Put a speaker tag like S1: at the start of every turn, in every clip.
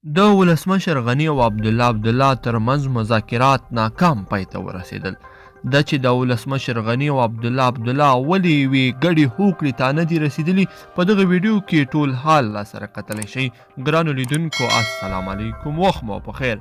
S1: د ولسمشر غني او عبدالله عبدالله تر منځ مذاکرات ناکام پای ته ورسېدل. دا چې د ولسمشر غني او عبدالله عبدالله ولې یوې ګډې هوکړې ته نه دي رسېدلي، په دغه ویډیو کې ټول حال را سره کتلی شئ. ګرانو لیدونکو السلام علیکم، وخت مو په خیر.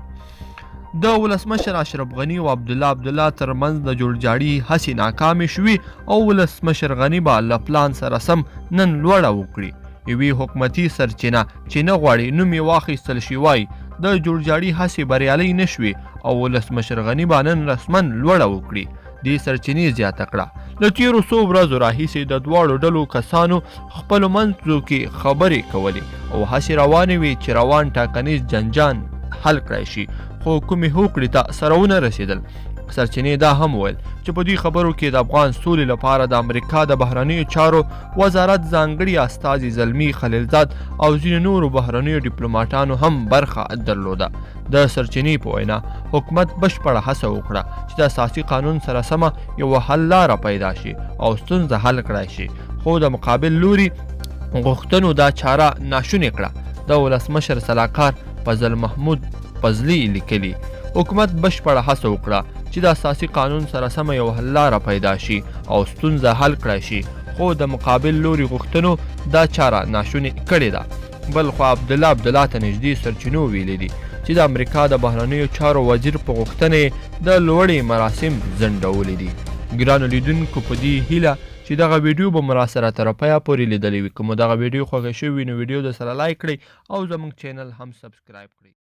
S1: د ولسمشر اشرف غني او عبدالله عبدالله تر منځ د جوړجاړي هڅې ناکامې شوې او ولسمشر غني به له پلان سره سم نن لوړه وکړي. یوې حکومتي سرچینه چې نه غواړي نوم یې واخیستل شي وایي د جوړجاړي هڅې بریالۍ نه شوې او ولسمشر غني به نن رسما لوړه وکړي. دې سرچینې زیاته کړه، له تېرو څو ورځو راهیسې د دواړو ډلو کسانو خپلو منځو کې خبرې کولې او هڅې روانې وې چې روان ټاکنیز جنجان حل کړای شي، خو کومې هوکړې ته سره ونه رسېدل. سرچینې دا هم وویل چې په دې خبرو کې د افغان سولې لپاره د امریکا د بهرنیو چارو وزارت ځانګړي استازي زلمي خلیلزاد او ځینو نورو بهرنیو ډیپلوماټانو هم برخه درلوده. د سرچینې په وینا حکومت بشپړه هڅه وکړه چې د اساسي قانون سره سمه یوه حل لاره پیدا شي او ستونزه حل کړای شي، خو د مقابل لوري غوښتنو دا چاره ناشونې کړه. د ولسمشر سلاکار فضل محمود فضلي لیکلي، حکومت بشپړه هڅه وکړه چې د اساسي قانون سره سمه یوه حل لاره پیدا شي او ستونزه حل کړای شي، خو د مقابل لوري غوښتنو دا چاره ناشونې کړې ده. بلخوا عبدالله عبدالله ته نږدې سرچینو ویلي دي چې د امریکا د بهرنیو چارو وزیر په غوښتنه یې د لوړې مراسم ځنډولي دي. ګرانو لیدونکو، په دې هیله چې دغه ویډیو به مو راسره تر پایه پورې لیدلې وي. که مو دغه ویډیو خوښه شوې وي نو ویډیو درسره لایک کړئ او زموږ چینل هم سبسکرایب کړئ.